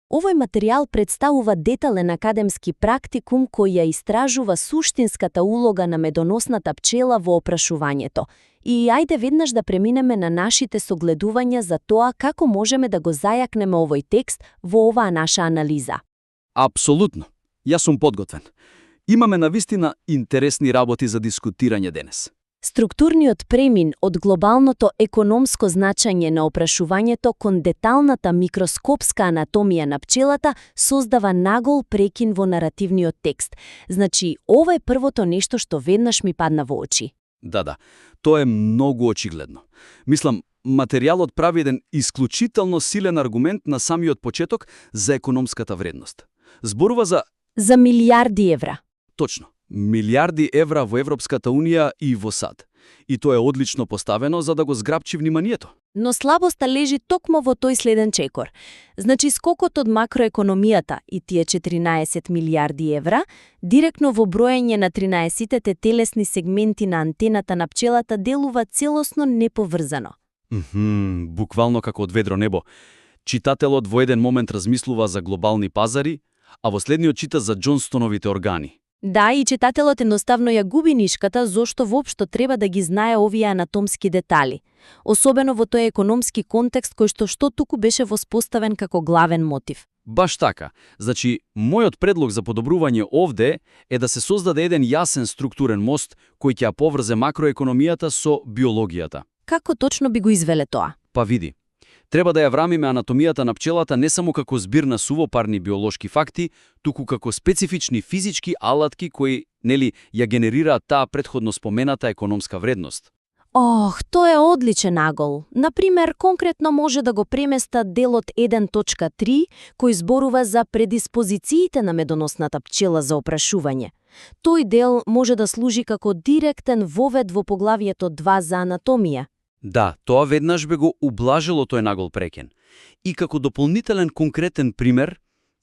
Овој материјал представува детален академски практикум кој ја истражува суштинската улога на медоносната пчела во опрашувањето. И ајде веднаш да преминеме на нашите согледувања за тоа како можеме да го зајакнеме овој текст во оваа наша анализа. Апсолутно. Јас сум подготвен. Имаме навистина интересни работи за дискутирање денес. Структурниот премин од глобалното економско значење на опрашувањето кон деталната микроскопска анатомија на пчелата создава нагол прекин во наративниот текст. Значи, ова е првото нешто што веднаш ми падна во очи. Да, тоа е многу очигледно. Мислам, материјалот прави еден исклучително силен аргумент на самиот почеток за економската вредност. Зборува за милиарди евра. Точно. Милиарди евра во Европската Унија и во САД. И тоа е одлично поставено за да го зграбчи вниманието. Но слабоста лежи токму во тој следен чекор. Значи, скокот од макроекономијата и тие 14 милиарди евра, директно во броење на 13-тете телесни сегменти на антената на пчелата делува целосно неповрзано. Буквално како од ведро небо. Читателот во еден момент размислува за глобални пазари, а во следниот чита за Џонстоновите органи. Да, и читателот едноставно ја губи нишката зошто воопшто треба да ги знае овие анатомски детали. Особено во тој економски контекст кој што туку беше воспоставен како главен мотив. Баш така. Значи, мојот предлог за подобрување овде е да се создаде еден јасен структурен мост кој ќе ја поврзе макроекономијата со биологијата. Како точно би го извеле тоа? Па види. Треба да ја врамиме анатомијата на пчелата не само како збир на сувопарни биолошки факти, туку како специфични физички алатки кои, ја генерираат таа претходно спомената економска вредност. Тоа е одличен нагол. Например, конкретно може да го преместа делот 1.3, кој зборува за предиспозициите на медоносната пчела за опрашување. Тој дел може да служи како директен вовед во поглавието 2 за анатомија. Да, тоа веднаш бе го ублажило тој нагол прекен. И како дополнителен конкретен пример,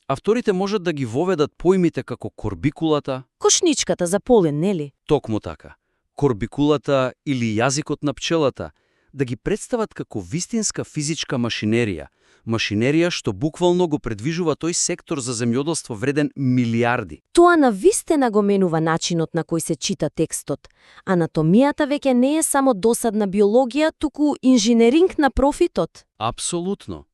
авторите можат да ги воведат поимите како корбикулата, кошничката за полен, нели? Токму така. Корбикулата или јазикот на пчелата, да ги представат како вистинска физичка машинерија. Машинерија што буквално го предвижува тој сектор за земјоделство вреден милиарди. Тоа навистина го менува начинот на кој се чита текстот. Анатомијата веќе не е само досадна биологија, туку инженеринг на профитот. Апсолутно.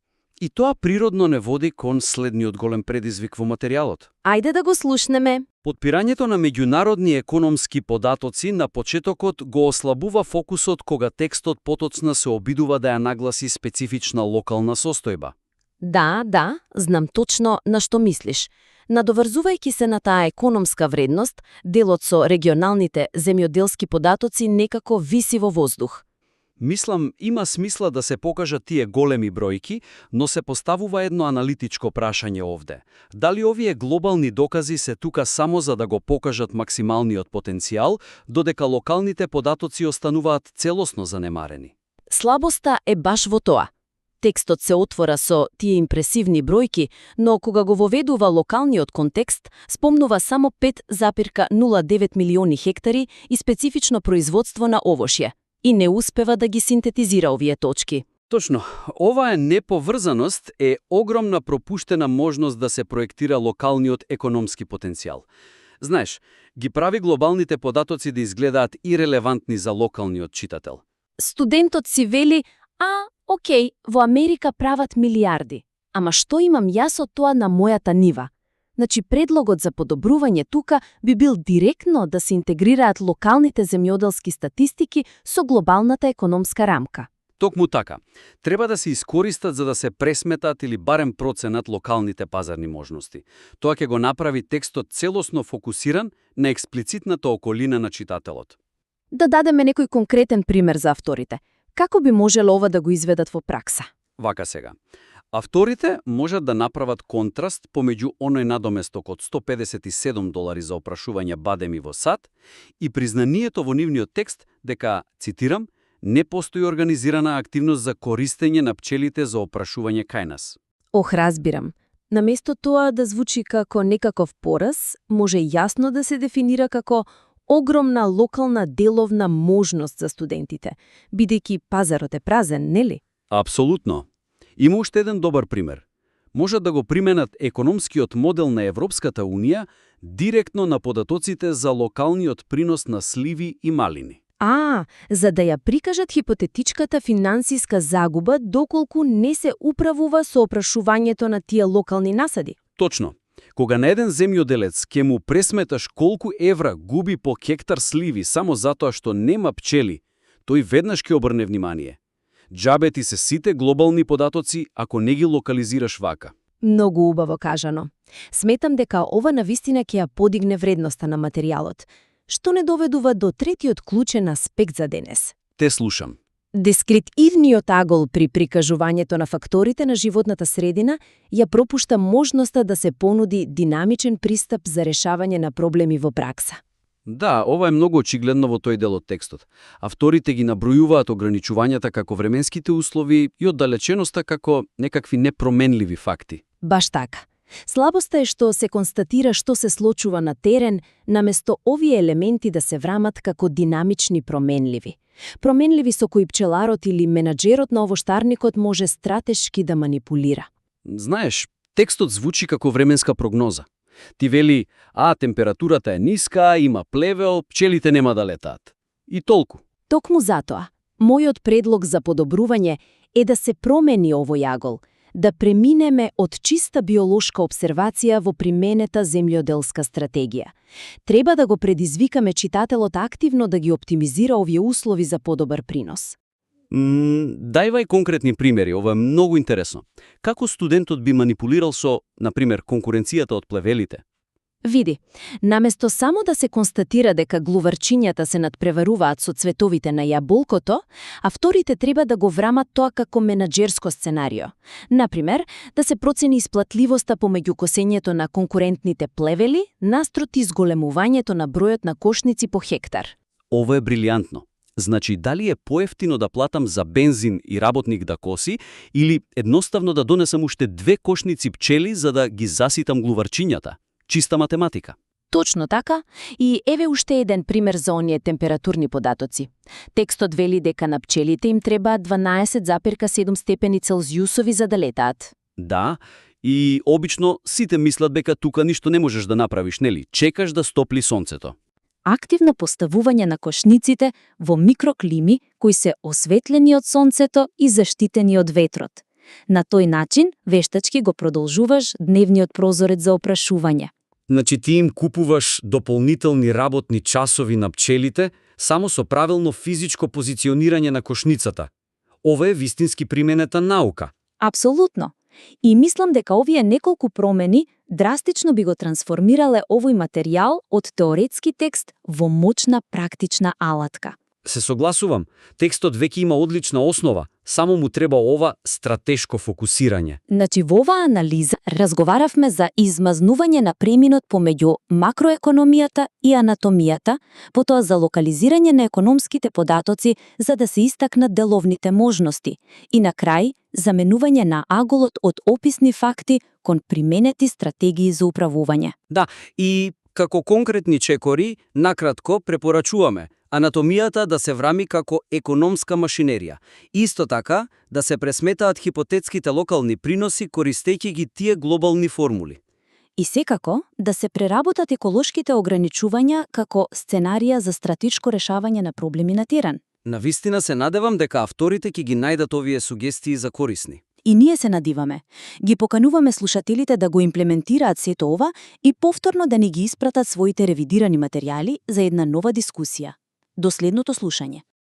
И тоа природно не води кон следниот голем предизвик во материјалот. Ајде да го слушнеме. Подпирањето на меѓународни економски податоци на почетокот го ослабува фокусот кога текстот потоцна се обидува да ја нагласи специфична локална состојба. Да, знам точно на што мислиш. Надоврзувајќи се на таа економска вредност, делот со регионалните земјоделски податоци некако виси во воздух. Мислам, има смисла да се покажат тие големи бројки, но се поставува едно аналитичко прашање овде. Дали овие глобални докази се тука само за да го покажат максималниот потенцијал, додека локалните податоци остануваат целосно занемарени? Слабоста е баш во тоа. Текстот се отвора со тие импресивни бројки, но кога го воведува локалниот контекст, спомнува само 5,09 милиони хектари и специфично производство на овошје. И не успева да ги синтетизира овие точки. Точно. Оваа неповрзаност е огромна пропуштена можност да се проектира локалниот економски потенцијал. Знаеш, ги прави глобалните податоци да изгледаат ирелевантни за локалниот читател. Студентот си вели, окей, во Америка прават милиарди. Ама што имам јас од тоа на мојата нива? Значи, предлогот за подобрување тука би бил директно да се интегрираат локалните земјоделски статистики со глобалната економска рамка. Токму така. Треба да се искористат за да се пресметат или барем проценат локалните пазарни можности. Тоа ќе го направи текстот целосно фокусиран на експлицитната околина на читателот. Да дадеме некој конкретен пример за авторите. Како би можело ова да го изведат во пракса? Вака сега. Авторите можат да направат контраст помеѓу оној надоместок од $157 за опрашување бадеми во САД и признанието во нивниот текст дека, цитирам, не постои организирана активност за користење на пчелите за опрашување кај нас. Разбирам. Наместо тоа да звучи како некаков пораз, може јасно да се дефинира како огромна локална деловна можност за студентите, бидејќи пазарот е празен, нели? Апсолутно. Има уште еден добар пример. можат да го применат економскиот модел на Европската Унија директно на податоците за локалниот принос на сливи и малини. За да ја прикажат хипотетичката финансиска загуба доколку не се управува со опрашувањето на тие локални насади. Точно. Кога на еден земјоделец ќе му пресметаш колку евра губи по хектар сливи само затоа што нема пчели, тој веднаш ќе обрне внимание. Џабе ти се сите глобални податоци ако не ги локализираш вака. Многу убаво кажано. Сметам дека ова навистина ќе ја подигне вредноста на материјалот, што не доведува до третиот клучен аспект за денес. Те слушам. Дескриптивниот агол при прикажувањето на факторите на животната средина ја пропушта можноста да се понуди динамичен пристап за решавање на проблеми во пракса. Да, ова е многу очигледно во тој дел од текстот. Авторите ги набројуваат ограничувањата како временските услови и оддалеченоста како некакви непроменливи факти. Баш така. Слабоста е што се констатира што се случува на терен, наместо овие елементи да се врамат како динамични променливи. Променливи со кои пчеларот или менаџерот на овоштарникот може стратешки да манипулира. Знаеш, текстот звучи како временска прогноза. Ти вели, температурата е ниска, има плевел, пчелите нема да летаат. И толку. Токму затоа, мојот предлог за подобрување е да се промени овој агол, да преминеме од чиста биолошка обсервација во применета земјоделска стратегија. Треба да го предизвикаме читателот активно да ги оптимизира овие услови за подобар принос. Дајвај конкретни примери, ова е многу интересно. Како студентот би манипулирал со, например, конкуренцијата од плевелите? Види, наместо само да се констатира дека глуварчињата се надпреваруваат со цветовите на јаболкото, авторите треба да го врамат тоа како менаџерско сценарио. Например, да се процени исплатливоста помеѓу косењето на конкурентните плевели наспроти зголемувањето на бројот на кошници по хектар. Ова е брилјантно. Значи, дали е поевтино да платам за бензин и работник да коси, или едноставно да донесам уште 2 кошници пчели за да ги заситам глуварчињата? Чиста математика. Точно така. И еве уште еден пример за оние температурни податоци. Текстот вели дека на пчелите им треба 12,7 степени Целзиусови за да летаат. Да, и обично сите мислат дека тука ништо не можеш да направиш, нели? Чекаш да стопли сонцето. Активно поставување на кошниците во микроклими кои се осветлени од сонцето и заштитени од ветрот. На тој начин вештачки го продолжуваш дневниот прозорец за опрашување. Значи ти им купуваш дополнителни работни часови на пчелите само со правилно физичко позиционирање на кошницата. Ова е вистински применета наука. Апсолутно. И мислам дека овие неколку промени драстично би го трансформирале овој материјал од теоретски текст во мочна практична алатка. Се согласувам, текстот веќе има одлична основа, само му треба ова стратешко фокусирање. Значи во оваа анализа разговаравме за измазнување на преминот помеѓу макроекономијата и анатомијата, потоа за локализирање на економските податоци за да се истакнат деловните можности и на крај заменување на аголот од описни факти кон применети стратегии за управување. Да, и како конкретни чекори, накратко препорачуваме анатомијата да се врами како економска машинерија. Исто така, да се пресметаат хипотетските локални приноси користејќи ги тие глобални формули. И секако, да се преработат еколошките ограничувања како сценарија за стратешко решавање на проблеми на терен. Навистина се надевам дека авторите ќе ги најдат овие сугестии за корисни. И ние се надиваме. Ги покануваме слушателите да го имплементираат сето ова и повторно да ни ги испратат своите ревидирани материјали за една нова дискусија. До следното слушање.